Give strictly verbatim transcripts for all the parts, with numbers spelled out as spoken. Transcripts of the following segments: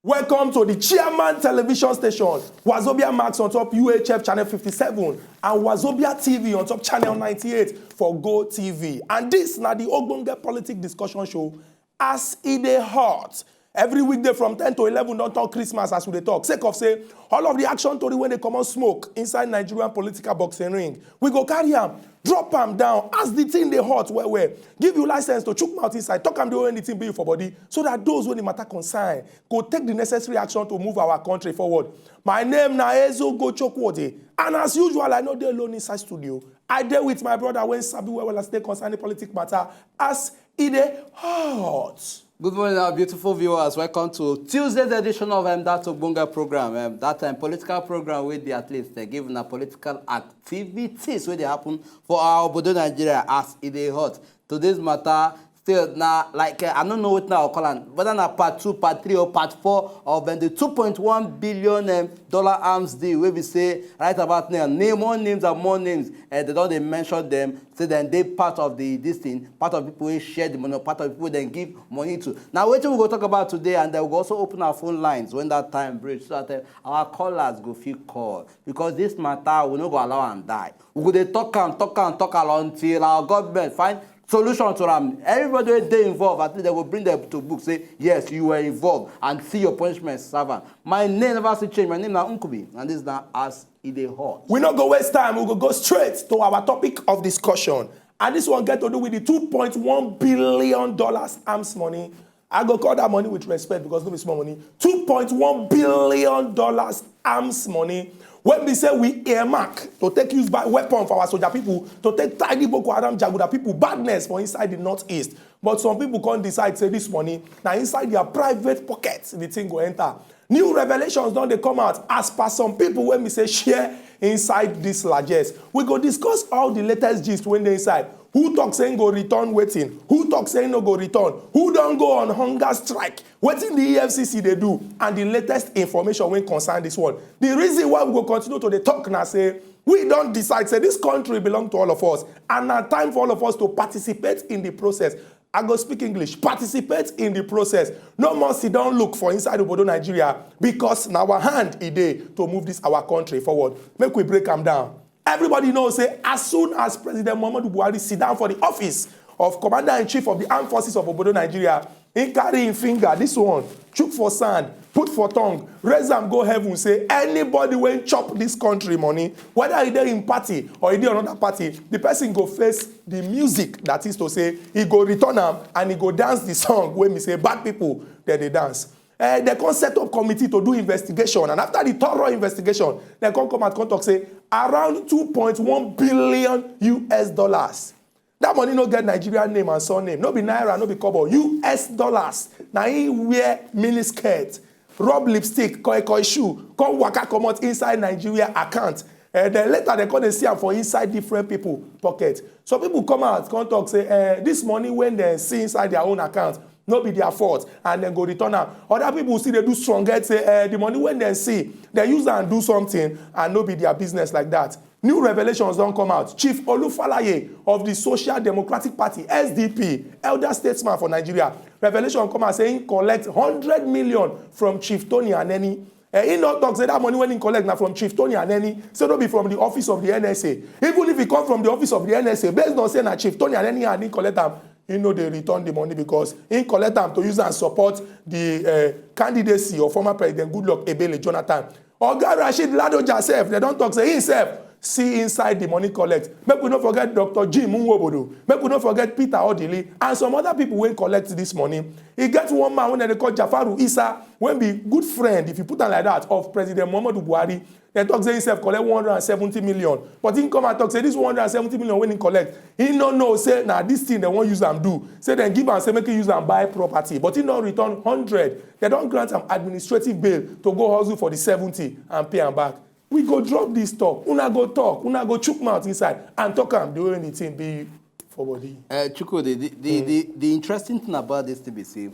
Welcome to the Chairman Television Station, Wazobia Max on top U H F channel fifty-seven and Wazobia T V on top channel ninety-eight for Go T V. And this na the Ogbonge Politic Discussion Show as e dey hot. Every weekday from ten to eleven don turn Christmas as we dey talk. Sake of say, all of the action tori wey dey comot smoke inside Nigerian political boxing ring, we go carry am, drop am down as the thing dey hot well well. Give you license to chook mouth inside, talk am the way the thing be for body, so that those wey the matter concern go take the necessary action to move our country forward. My name na Ezo Gochokwode, and as usual, I no dey alone inside studio. I dey with my brother wey sabi well well as dey concerning politic matter as e dey hot. Good morning, our beautiful viewers. Welcome to Tuesday's edition of um, That Ogbonge program. Um, that um, political program with the at least they give una political activities wey dey happen for our obodo Nigeria as e dey hot. Today's matter still na like uh, I don't know what now I call am, whether na part two, part three, or part four of um, the two point one billion um, dollar arms deal wey be say right about now, name more names and more names. Uh, they don dey mention them, say dem dey part of the this thing, part of people wey share the money, part of people dem give money to. Na wetin we go talk about today, and then we go also open our phone lines when that time break, so that uh, our callers go fit call, because this matter we no go allow am die. We go dey talk am, talk am, talk am until our government find solution to am. Everybody wey dey involved, at least dem go bring them to book, say yes, you were involved, and see your punishment, serve am. My name never still change. My name na Nkubi, and this na as e dey hot. We no go waste time, we go go straight to our topic of discussion. And this one get to do with the two point one billion dollars arms money. I go call that money with respect because no be small money. Two point one billion dollars arms money. When we say we earmark to take use by weapon for our soldier people, to take tidy Boko Haram Jaguda people badness for inside the northeast. But some people can't decide say this money now inside their private pockets the thing go enter. New revelations don dey come out as per some people wey be say share inside this largesse. We go discuss all the latest gist wey dey inside. Who talk say im go return wetin? Who talk say im no go return? Who don go on hunger strike? Wetin the E F C C dey do and the latest information wey concern this one. The reason why we go continue to dey talk na say we don decide say this country belong to all of us and na time for all of us to participate in the process. I go speak English. Participate in the process. No more sit down look for inside obodo Nigeria because na our hand e dey to move this our country forward. Make we break am down. Everybody know say as soon as President Muhammadu Buhari sit down for the office of Commander-in-Chief of the Armed Forces of obodo Nigeria, he carry him finger, this one, chook for sand, put for tongue, raise am go heaven, say anybody wey chop this country money, whether e dey in party or e dey another party, the person go face the music, that is to say, e go return am and e go dance the song wey be say bad people dem dey dance. Eh, dem come set up committee to do investigation, and after the thorough investigation, dem come come out come talk say around two point one billion U S dollars. That money no get Nigerian name and surname, no be naira, no be kobo, U S dollars. Na him wear mini skirt, rub lipstick, koi koi shoe, come waka comot inside Nigeria account. Eh, then later dem come dey see am for inside different people pocket. Some people come out come talk say eh, this money wey dem see inside their own account no be their fault and dem go return am. Other people still dey do strong head say eh, the money wey dem see, dem use am do something and no be their business like that. New revelations don come out. Chief Olufalaye of the Social Democratic Party, S D P, elder statesman for Nigeria, revelation come out say he collect hundred million from Chief Tony Aneni. Eh, he no talk say that money wey he collect na from Chief Tony Aneni, say no be from the office of the N S A. Even if e come from the office of the N S A, based on say na Chief Tony Aneni and he collect am, he no dey return the money because he collect am to use am support the eh, candidacy of former President Goodluck Ebele Jonathan. Oga Rasheed Ladoja sef, dem don talk say himself see inside the money collect. Make we no forget Doctor Jim Nwobodo, make we no forget Peter Odili and some other people wey collect this money. E get one man wey dem dey call Jafaru Isa, wey be good friend, if you put am like that, of President Muhammadu Buhari. Dem talk say himself collect one hundred and seventy million, but he come out talk say this one hundred and seventy million wey he collect, he no know say na this thing dem wan use am do. Say dem give am say make he use am buy property, but he no return hundred. Dem don grant am administrative bail to go hustle for the seventy and pay am back. We go drop this talk. Una go talk. Una go chook mouth inside and talk am the way the thing be for body. Uh, Chukwudi, the, the, mm. the, the interesting thing about this thing be say,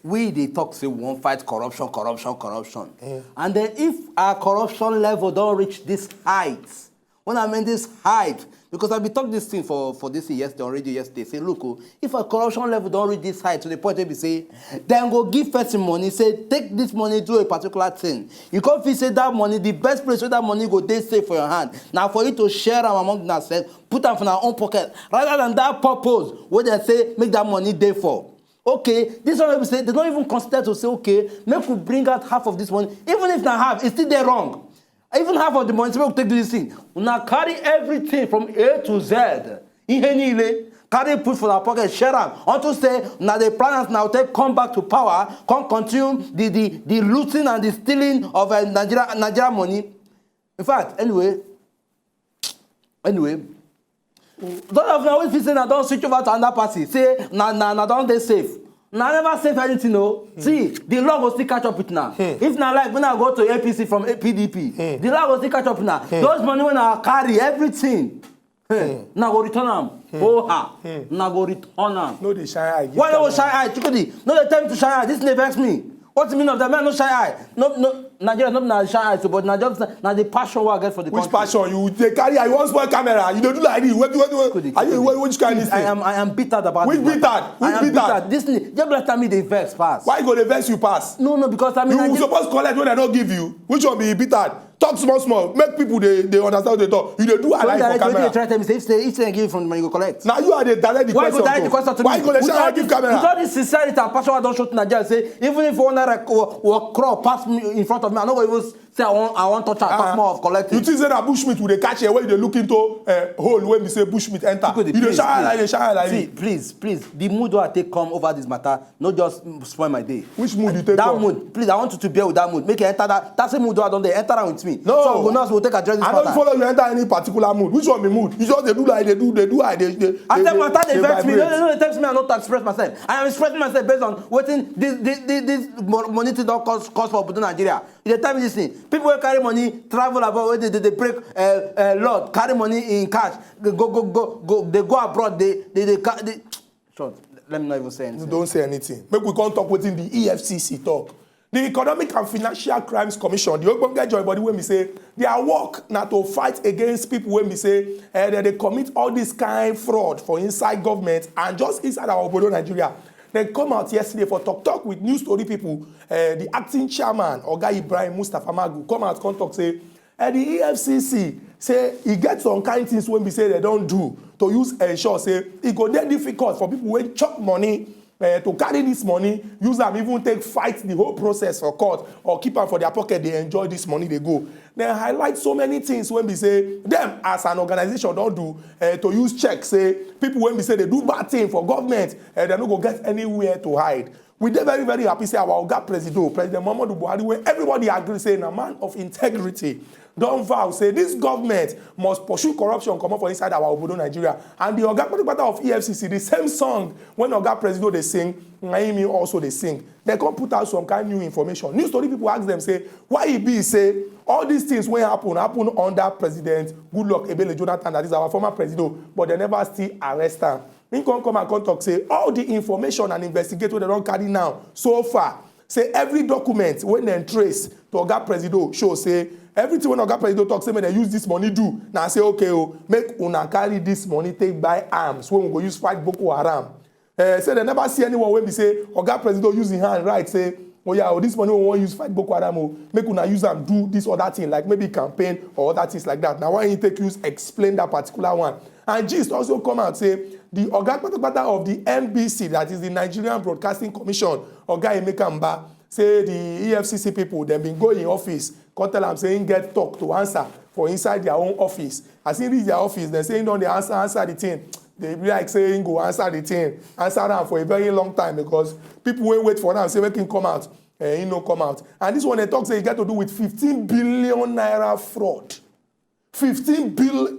we dey talk say we wan fight corruption, corruption, corruption. Mm. And then if our corruption level don reach this height, When I mean this height, because I be talk this thing for, for this thing yesterday, on radio yesterday, say, look, oh, if a corruption level don't reach this height to the point where we say, then go give person money, say, take this money, do a particular thing. You can't feel say that money, the best place where that money go, they save for your hand. Now for you to share am among yourself, put am for our own pocket, rather than that purpose where they say, make that money dey for. Okay, this one we say, they don't even consider to say, okay, make we bring out half of this money. Even if na half, it's still there wrong. Even half of the money, make we take do this thing. Una carry everything from A to Z. Ihe niile, carry put for our pocket, share am. Unto say, na the planners now take come back to power, come continue the, the, the looting and the stealing of uh, Nigeria, Nigeria money. In fact, anyway, anyway, those of now if say na don switch over to another party, say na na na don dey safe. Na never save anything o. See, the law go still catch up with na. If na like when I go to A P C from P D P, the law go still catch up with na. Those money when I carry everything, hey, na go return am. Oh ha, na go return am. No dey shine eye. Give Why no go camera. Shine eye, Chukudi? No dey tell me to shine eye. This dey vex me. What the mean of that? Me I no shine eye. No, no, Nigeria no be na shine eye so, but na just na the passion wey I get for the Which country. Passion? You dey carry eye, you wan spoil camera. You dey do like this. Wait, wait, wait. Chukudi, Are you Chukudi, what, which kind please, this thing? I am, I am bitter about Which this matter. bitter? Which I am bitter? This thing, just last time me dey vex pass. Why you go dey vex you pass? No, no, because I mean, You I just, suppose collect when I don't give you. Which one be bitter? Talk small small. Make people dey dey understand what they talk. You dey do so eye for direct wetin dey camera. Try tell me say if say if say give from money go collect. Now you are the direct the Why question. Go direct the question to Why me? You go dey With shine all eye give this, with camera? All this sincerity and passion I don show to Nigeria say even if one naira or, or crore pass me in front of me, I no go even say I wan I wan touch am. Talk more of collecting. You think say na bushmeat we dey catch here when you dey look into uh, hole wey be say bushmeat enter? Chukudi, You dey please, shine eye please. like dey shine eye like See, this. Please, please, the mood wey I take come over this matter no just spoil my day. Which mood you take That come? Mood, please, I want you to bear with that mood. Make you enter that that same mood wey I don dey enter am with me. No. So we go now, we'll take address this I don't matter. Follow you enter any particular mood. Which one be mood? You just dey do like dey do dey do eye dey dey. I dey- tell matter dey dey vex me. vibrate. No, no, no, text me. I not express myself. I am expressing myself based on wetin this this this this mo- money thing don cause cause for Obodo Nigeria. You dey tell me this thing. People wey carry money travel abroad, wey dey dey dey break uh, uh, law, carry money in cash, go go go go dey go abroad, dey dey dey ca- dey. Short. Let me not even say anything. Don't say anything. Make we come talk wetin the E F C C talk. The Economic and Financial Crimes Commission, the ogbonge joy body wey be say their work na to fight against people wey be say eh, they dey commit all this kind fraud for inside government and just inside our obodo Nigeria. They come out yesterday for talk talk with news story people. Eh, the acting chairman, Oga Ibrahim Mustapha Magu, come out come talk say eh, the E F C C say e get some kind things wey be say they don do to use ensure say e go dey difficult for people wey chop money eh, to carry this money, use am even take fight the whole process for court or keep am for their pocket dey enjoy this money dey go. Dem highlight so many things wey be say dem as an organization don do eh, to use check say people wey be say dey do bad thing for government eh, dem no go get anywhere to hide. We dey very very happy say our oga presido, President Muhammadu Buhari, wey everybody agree say na man of integrity, don vow say this government must pursue corruption comot for inside our obodo Nigeria. And the oga patapata of E F C C, the same song wey oga presido dey sing, na him he also dey sing. Dem come put out some kind new information. News tori people ask dem say why e be say all these things wey happen happen under President Goodluck Ebele Jonathan, that is our former presido, but dem never still arrest am. He come come and come talk say all the information and investigate wey dem don carry now so far, say every document wey dem trace to oga presido show say everything wey oga presido talk say make dem use this money do, na say okay o, make una carry this money take buy arms wey we go use fight Boko Haram. Eh, say dem never see anyone wey be say oga presido use him hand write say oya o, this money wey we wan use fight Boko Haram o, make una use am do this other thing like maybe campaign or other things like that. Na why he take use explain that particular one. And gist also come out say the oga patapata of the N B C, that is the Nigerian Broadcasting Commission, oga Emeka Mba, say the E F C C people dem bin go in office come tell am say him get talk to answer for inside their own office. As he reach their office, dem say him don dey answer answer the thing. Dey be like say him go answer the thing, answer am for a very long time because people wey wait for am say make him come out, eh, he no come out. And this one dem talk say e get to do with fifteen billion naira fraud. Fifteen billion.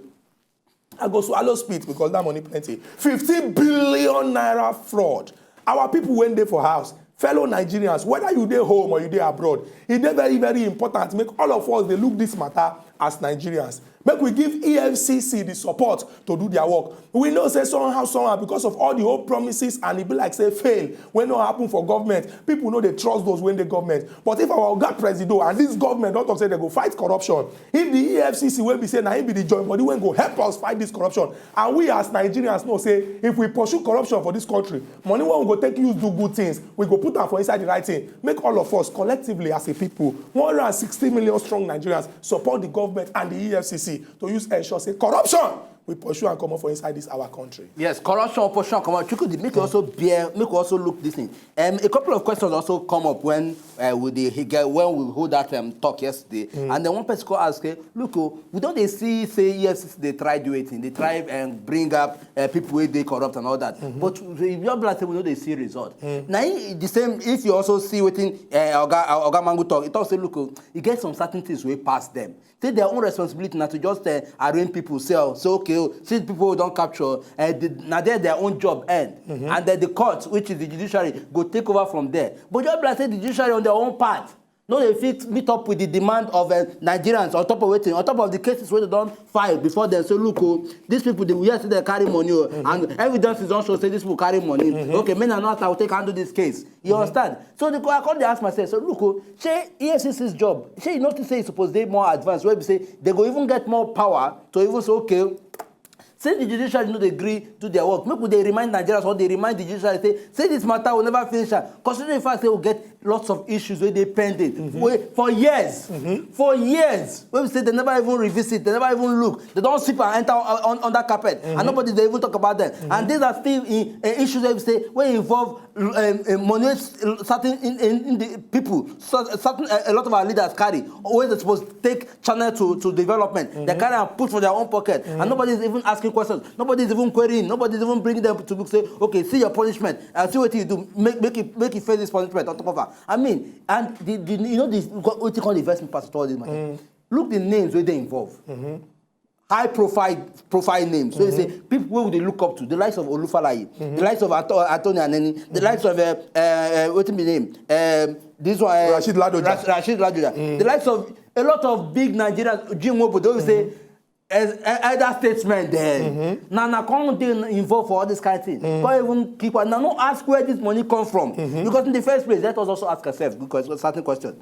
I go swallow spit because that money plenty. Fifteen billion naira fraud. Our people wey dey for house, fellow Nigerians, whether you dey home or you dey abroad, e dey very very important make all of us dey look this matter as Nigerians. Make we give E F C C the support to do their work. We know say somehow, somehow, because of all the whole promises and e be like say fail wey no happen for government, people no dey trust those wey dey government. But if our oga Presido and this government don talk say they go fight corruption, if the E F C C wey be say na im be the joint body wey go help us fight this corruption, and we as Nigerians know say if we pursue corruption for this country, money wey we go take use do good things, we go put am for inside the right thing. Make all of us collectively as a people, one hundred and sixty million strong Nigerians, support the government and the E F C C to use ensure say corruption we pursue and comot for inside this our country. Yes, corruption, opposition, come out. Chukwudi, make you also bear, make you also look this thing. Um, a couple of questions also come up when uh, we dey he get when we hold that um, talk yesterday, and then one person come ask, eh, look, oh, we don dey see say E F C C dey try do wetin, dey try um, bring up uh, people wey dey corrupt and all that. But we just be like say we no dey see result. Na him the same if you also see wetin uh, Oga uh, Oga Mangu talk, he talk say look, oh, e get some certain things wey pass them. Say their own responsibility na to just uh, arraign people, say, oh, say okay, oh, see people wey don capture, uh, the, na there their own job end, and then the court, which is the judiciary, go take over from there. But just be like say the judiciary on their own part no dey fit meet up with the demand of uh, Nigerians on top of wetin, on top of the cases wey they don file before them. So look, oh, these people dey we hear say they carry money, oh, and evidence is don show say these people carry money. Okay, make na not how take handle this case. You understand? So the, I come dey ask myself, so look, oh, shey E F C C's job, shey you notice say e suppose dey more advanced, wey be say they go even get more power to even say, okay, since the judiciary no dey gree do their work, make we dey remind Nigerians or dey remind the judiciary say, say this matter will never finish am, considering the fact say we get lots of issues wey dey pending wey for years, for years, wey be say they never even revisit, they never even look, they don sweep and enter un- un- under carpet, and nobody dey even talk about them. And these are still in, uh, issues wey be say wey involve um, uh, money s- certain in, in, in the people, so, certain uh, a lot of our leaders carry, wey they suppose take channel to, to development. They carry and put for their own pocket, and nobody is even asking questions. Nobody is even querying. Nobody is even bringing them to book. Say, okay, see your punishment. And see what you do. Make make it make it face this punishment on top of her. I mean, and the, the you know this what you call the investment pastor all this matter. Look the names where they involve. High profile profile names. So you say people where would they look up to? The likes of Olufalaye, the likes of Ato- Anthony Aneni, the likes of uh, uh, uh, what be name? Um, this one, uh, Rashid Ladoja. Rash- Rashid Ladoja. The likes of a lot of big Nigerians, Jim Wobo, they will say, as e- elder statesmen there. Now, now, come they involved for all this kind of thing. Come even keep now, no ask where this money come from. Because in the first place, let us also ask ourselves good question, certain question.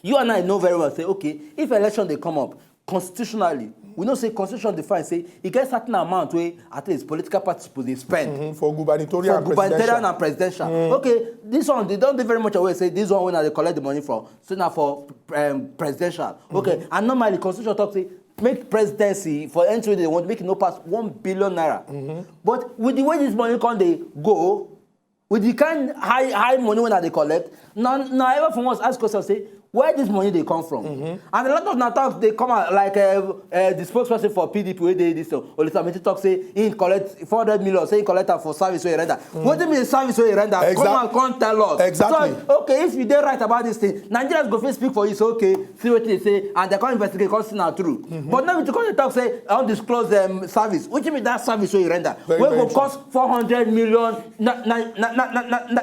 You and I know very well, say, okay, if election they come up, constitutionally, we know say constitution define say e get certain amount wey at least political parties suppose dey spend. Mhm, for gubernatorial for and gubernatorial presidential. And presidential. Okay, this one they don't do very much aware say this one wey na dey collect the money from, say na for um, presidential. Okay, and normally constitution talk say make presidency for anything wey they want make e no pass one billion naira. But with the way this money come dey go, with the kind high high money wey I dey collect, na na ever for once ask question say where this money dey come from. And a lot of na talk dey come out like uh, uh, the spokesperson for P D P wey dey this so Olisa Meti talk say he collect four hundred million, say he collect am for service wey he render. Wetin be the service wey he render? Exactly. Come and come tell us. Exactly. So okay, if you dey right about this thing, Nigerians go fit speak for you. So okay, see wetin they say, and they come investigate, come see na true. But now you come dey talk say undisclosed um, service. Wetin be that service wey he render? Very, wey very go true. Cost four hundred million. Na na na na na na.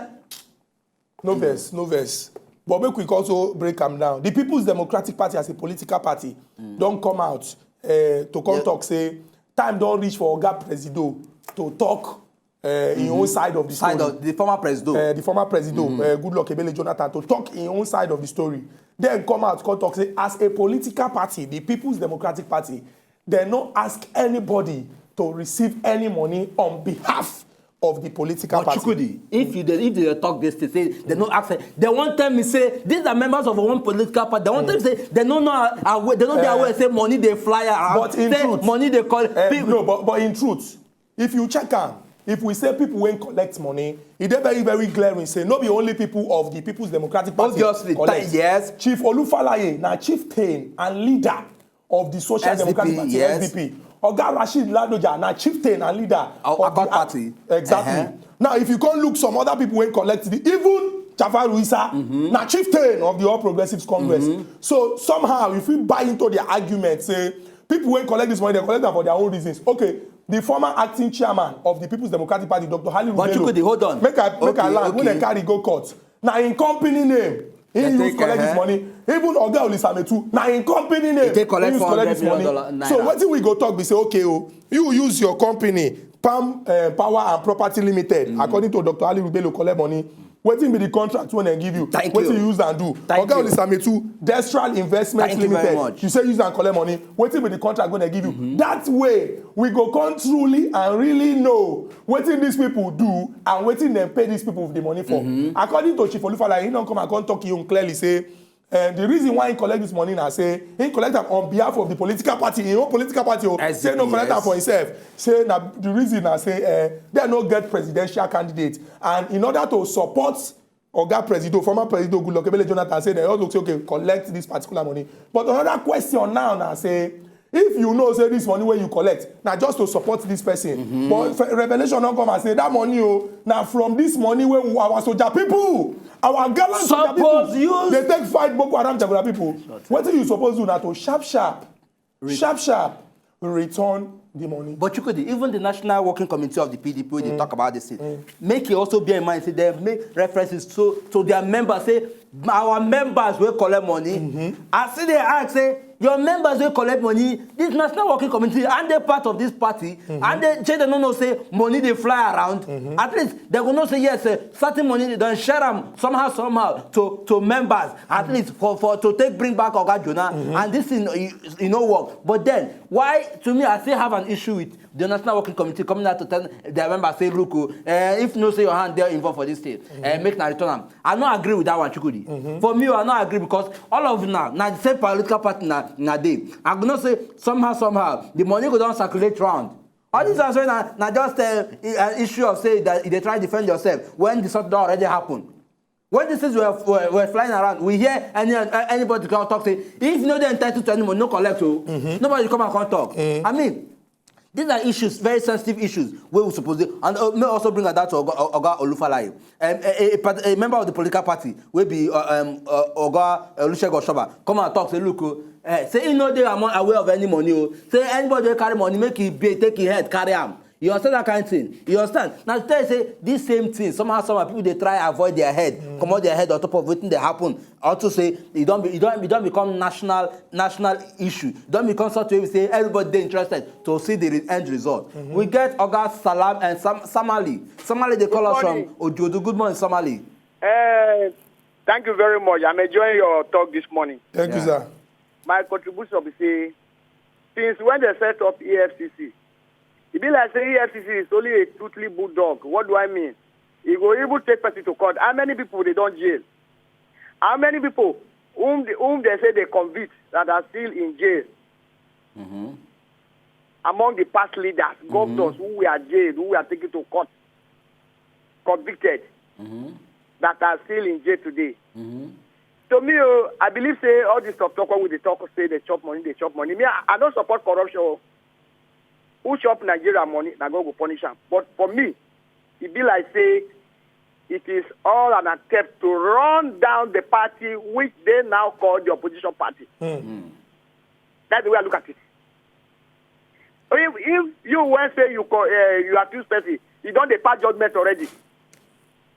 No verse, no verse. But make we also break am down. The People's Democratic Party as a political party don come out uh, to come talk say time don reach for Oga Presido to talk uh, in own side of the side story. Of the former presido. Uh, the former presido, uh, Goodluck Ebele Jonathan, to talk in own side of the story. Then come out, come talk say as a political party, the People's Democratic Party, they no ask anybody to receive any money on behalf of the political But party. Chukwudi, if you dey, if they talk this, they say they no ask. They won't tell me say these are members of one political party. They won't tell me say they no know. Aware, they no dey aware say money dey fly around. But in say truth, money dey call. Uh, people. No, but, but in truth, if you check am, if we say people wey collect money, e dey very very glaring say no be only people of the People's Democratic Party. Obviously, collect. Yes. Chief Olufalaye na chieftain and leader of the Social Democratic Party, yes. S D P. Oga Rashid Ladoja na chieftain and leader of the Accord Party. Exactly. Now, if you come look some other people wey collect the, even Jafar Issa na chieftain of the All Progressives Congress. So somehow, if we buy into their argument, say people wey collect this money, they collect am for their own reasons. Okay, the former acting chairman of the People's Democratic Party, Doctor Haliru Bello. But you could hold on. Make I make I land. When they carry go court, na in company name He use collect this money. Even Oga Olisametu, na in company name. He take collect four hundred million dollar. So wetin we go talk be say, okay, oh, you use your company, Palm uh, Power and Property Limited, mm -hmm. according to Doctor Ali Rubelo, collect money. Wetin be the contract when they give you? Thank wetin you. Use and do? Thank Oga Olisametu, Destral Investment Thank Limited. You, you say use and collect money. Wetin be the contract when they give you? Mm -hmm. That way, we go come truly and really know wetin these people do and wetin dem pay these people the money for. Mm -hmm. According to Chief Olufala, he don come and come talk him clearly say, and the reason why he collect this money na say he collect am on behalf of the political party, his own political party. Oh, say no collect am for himself. Say na the reason na say uh, they no get presidential candidate, and in order to support Oga Presido, former Presido Goodluck Ebele Jonathan, say they also say okay, collect this particular money. But another question now na say if you know say this money wey you collect na just to support this person, mm -hmm. But revelation don come and say that money o na from this money wey our soldier people, our gallant soldier people use dey take fight Boko Haram jaguda people. Wetin you suppose do na to sharp sharp, sharp sharp return the money. But you could even the National Working Committee of the P D P wey dey mm. talk about this thing mm. Make you also bear in mind say they make references to to their members say our members wey collect money mm -hmm. I see they ask say your members wey collect money this national working committee and dey part of this party mm -hmm. And they say they no know say money dey fly around mm -hmm. At least they go know say yes uh, certain money they don share am somehow somehow to to members at mm -hmm. Least for for to take bring back oga jonah mm -hmm. And this thing e, e no work but then why to me I still have an issue with the national working committee coming out to tell their members say look o uh, if no say your hand dey involved for this thing mm -hmm. Uh, make na return am I no agree with that one, Chukwudi. Mm-hmm. For me, I no agree because all of now, now the same political party now, now they. I go not say somehow, somehow, the money go down circulate round. All these are now, now just uh, an issue of say that they try to defend yourself when the sort already happened. When these things were, were, were flying around, we hear any, uh, anybody come talk say, if you know they're entitled to any money, no collect. Oh. Mm-hmm. Nobody come and come talk. Mm-hmm. I mean, These are issues, very sensitive issues, where we suppose to, and uh, may also bring that to Oga, Oga Olufalaye, um, a, a, a, member of the political party, will be uh, um, uh, Oga Olusegun Oshoba, come and talk, say, look, uh, say he no dey among aware of any money, oh. Say anybody wey carry money, make he be, take his head, carry am. You understand that kind of thing? You understand? Now, to tell you say this same thing, somehow, somehow, people they try avoid their head, mm. Come out their head on top of wetin dey happen. Also say e don be e don e don become national national issue. E don become something wey be say everybody dey interested to see the re- end result. Mm-hmm. We get Oga Salam and Sam, Samali. Samali dey call us from Ojodu. Good morning, Samali. Uh, thank you very much. I'm enjoying your talk this morning. Thank yeah. You, sir. My contribution be say since when they set up E F C C, e be like say E F C C is only a tootly bulldog. What do I mean? E go even take person to court. How many people they don't jail? How many people whom they, whom they say they convict that are still in jail? Mm-hmm. Among the past leaders, mm-hmm. Governors who were jailed, who were taken to court, convicted, mm-hmm. That are still in jail today. Mm-hmm. To me, oh, I believe say all this talk talk wey we dey talk say they chop money, they chop money. Me, I, I don't support corruption. Oh. Who chop Nigeria money, na God go punish am. But for me, e be like say it is all an attempt to run down the party which they now call the opposition party. Mm. That's the way I look at it. If, if you wan say you co- uh, you accuse person, you don dey pass judgment already.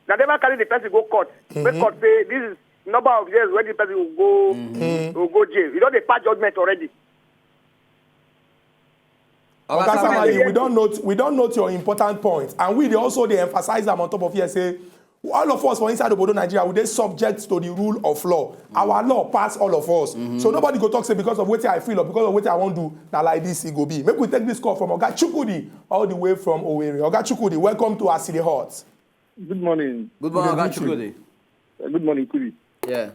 Na never carry the person go court. Mm-hmm. Make court say this is number of years when the person will go mm-hmm. Will go jail. You don dey pass judgment already. Oga Samali, we don note we don note your important point, and we dey also dey emphasize am on top of here say all of us for inside obodo Nigeria we dey subject to the rule of law. Our law pass all of us, mm-hmm. So nobody go talk say because of wetin I feel or because of wetin I wan do na like this e go be. Make we take this call from Oga Chukwudi all the way from Owerri. Oga Chukwudi, welcome to As E Dey Hot. Good morning. Good morning, Oga Chukwudi. Uh, good morning, Kudi. Yeah.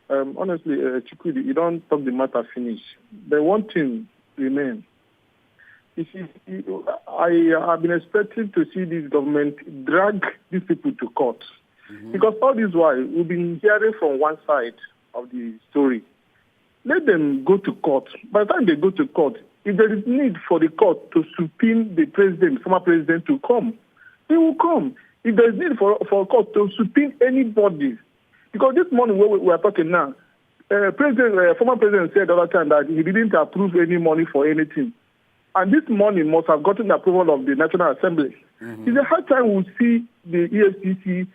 Um, honestly, uh, Chukwudi, you don't talk the matter finish. The one thing remain. You see, I have been expecting to see this government drag these people to court. Mm-hmm. Because all this while, we've been hearing from one side of the story. Let them go to court. By the time they go to court, if there is need for the court to subpoena the president, former president, to come, he will come. If there is need for, for court to subpoena anybody, because this morning when we, we are talking now, uh, president, uh, former president said the other time that he didn't approve any money for anything. And this money must have gotten the approval of the National Assembly. Mm-hmm. It's a hard time we see the E F C C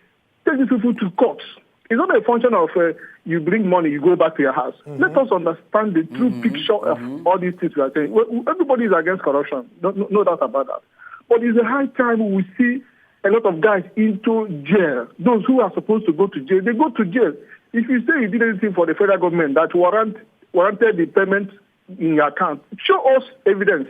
take these people to court. It's not a function of uh, you bring money, you go back to your house. Let us understand the true picture of all these things we are saying. Well, everybody is against corruption, no, no, no doubt about that. But it's a high time we see a lot of guys into jail. Those who are supposed to go to jail, they go to jail. If you say you did anything for the federal government that warrant, warranted the payment in your account, show us evidence.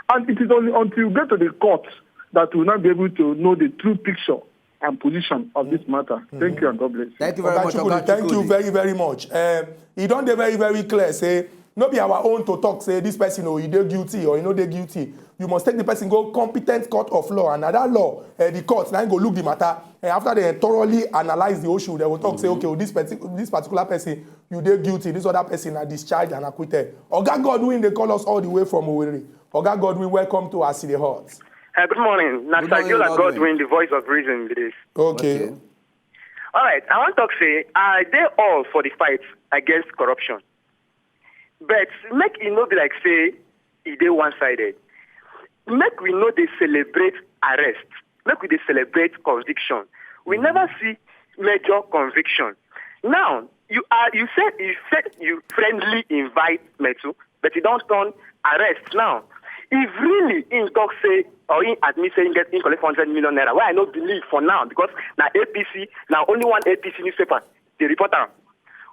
And it is only until you get to the court that we will not be able to know the true picture and position of this matter. Thank you and God bless you. Thank you very Oga much, Chukwudi, Oga thank you Chukwudi. Very, very much. Um, e don dey very, very clear say no be our own to talk say this person, oh, e dey guilty or e no dey guilty. You must take the person go competent court of law, and na that law, uh, the court na im go look the matter. And after they thoroughly analyse the issue, they go talk say, okay, oh, this, partic- this particular person, you dey guilty. This other person na discharged and acquitted. Oga Godwin dey call us all the way from Owerri. Oga Godwin, welcome to As E Dey Hot. Uh, good morning. Na Good morning, Sajola Godwin. Godwin, the voice of reason, be this. Okay. All right, I wan talk say I dey all for the fight against corruption. But make e no be like say e dey one-sided. Make we no dey celebrate arrest. Make we dey celebrate conviction. We never see major conviction. Now, you are you said you said you friendly invite Metu, but you don turn arrest now. If really im talk say or im admit say im get im collect hundred million naira, wey I no believe for now because na A P C, na only one A P C newspaper dey report am.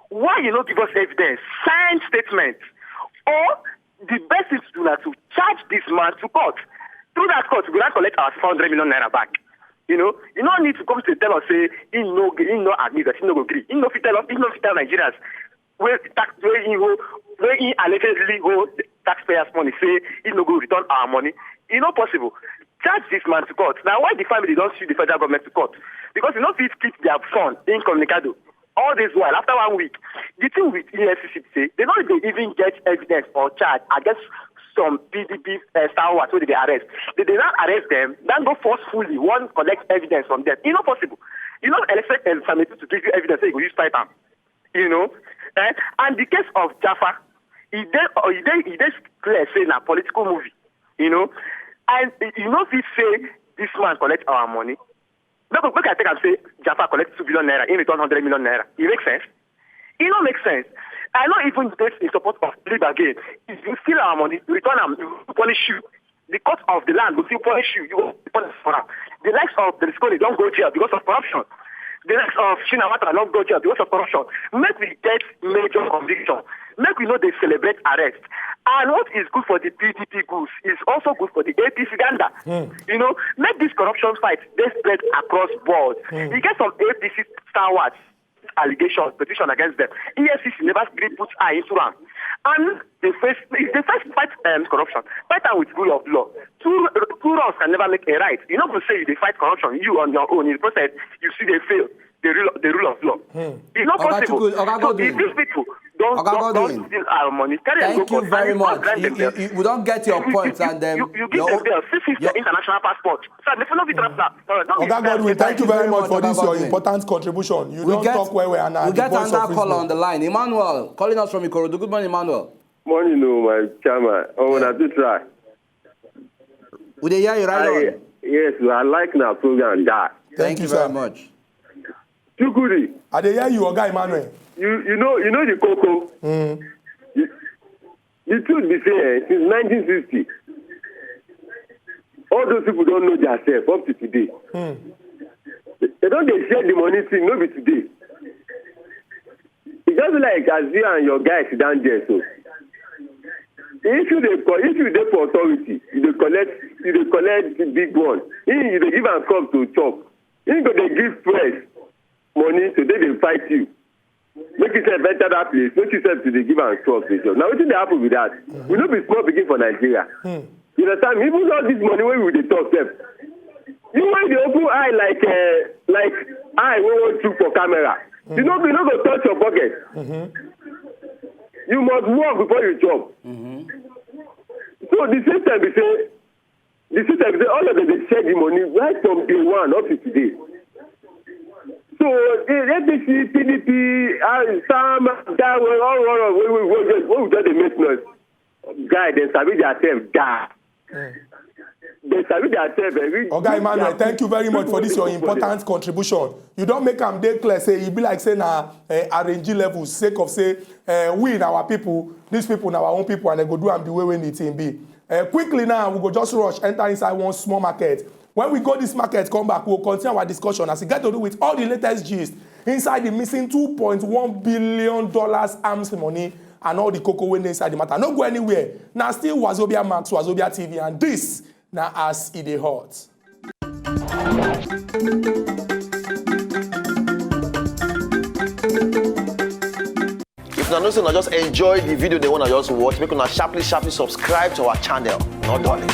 Why you no give us evidence, signed statement, or the best thing to do na to charge this man to court. Through that court, we go now collect our four hundred million naira back. You know, you no need to come to tell us say he no he no admit that he no go gree. He no fit tell us, he no fit tell Nigerians wey tax wey he hold, wey he allegedly hold taxpayers money, say he no go return our money. E no possible. Charge this man to court. Na why the family don sue the federal government to court, because e no fit keep their son incommunicado all this while. After one week, the thing with E F C C be say they no dey even get evidence or charge against some P D P uh, stalwarts wey dey arrest. They dey now arrest them, then go forcefully wan collect evidence from them. E no possible. You no expect El Sametu to give you evidence say you go use fight am. You know, eh? And the case of Jaffa, e dey e dey e dey clear say na political movie. You know, and you no fit say this man collect our money. Make make I take am say Jaffa collect two billion naira, he return hundred million naira. E make sense? E no make sense. I no even dey in support of plea bargain. If you steal our money, return am, we go punish you. The court of the land go still punish you. You go punish for am. The likes of Berlusconi don go jail because of corruption. The likes of Shinawatra don go jail because of corruption. Make we get major conviction. Make we no dey celebrate arrest. And what is good for the P D P goose is also good for the A P C gander. You know, make this corruption fight dey spread across board. E get some A P C stalwarts, allegations, petition against them. E F C C never gree put eye into am. And the first, if they first fight um, corruption, fight am with rule of law. Two two wrongs can never make a right. You no go say you dey fight corruption, you on your own in the process, you still dey fail the rule the rule of law. E no Oga possible. Chukwudi, Oga So if Godwin. These people don Oga don don Godwin. steal our money, carry am go Thank you court, very and you much. grant You, them you, bail. you, we don't get your You- point, you- and um, you, you give your, them bail, six fifty your- international passport. So they no fit transfer. No, no, Oga Godwin, thank you very much for this your important contribution. You We don get, talk well well, and na we the get voice of another call reason. On the line. Emmanuel, calling us from Ikorodu. Good morning, Emmanuel. Morning, oh, my chairman. Oh, na too try. We dey hear you right I, on. Yes, I like na program that. Thank, you, you very sir. Much. Chukwudi, I dey hear you, Oga Emmanuel. you you know you know the koko. You, the truth be say eh, since nineteen sixty, all those people don know their self up to today. They don dey share the money thing, no be today. E just be like as you and your guy sit down there so. If you dey co- if you dey for authority, you dey collect you dey collect the big one. He you dey give am cup to chop. He go dey give press money to dey dey fight you. Make yourself enter that place. Make yourself to dey give am cup to chop. Na wetin dey happen be that. We no be small pikin for Nigeria. You understand me? Even all this money wey we dey talk sef, you wey dey open eye like uh, like eye wey wan chook for camera, you no you no go touch your pocket. You must work before you chop. So the system be say the system be say all of them dey share the money right from day one up to today. So the A P C, P D P, uh, SAM, that way, all all of wey we wey we wey we just dey make noise. Guy, dem sabi their self die. They sabi their self. Eh? We, Oga Emmanuel, thank you very much for this your important contribution. You don make am dey clear say e be like say na uh, arrange level sake of say uh, we na our people, these people na our own people, and dem go do am the way wey the thing be. Uh, quickly now, we go just rush enter inside one small market. When we go this market, come back, we go continue our discussion as e get to do with all the latest gist inside the missing two point one billion dollars arms money and all the cocoa wey dey inside the matter. No go anywhere. Na still Wazobia Max, Wazobia T V, and this na as e dey hot. If una know say una just enjoy the video dem wey una just watch, make una sharply sharply subscribe to our channel. No dulling.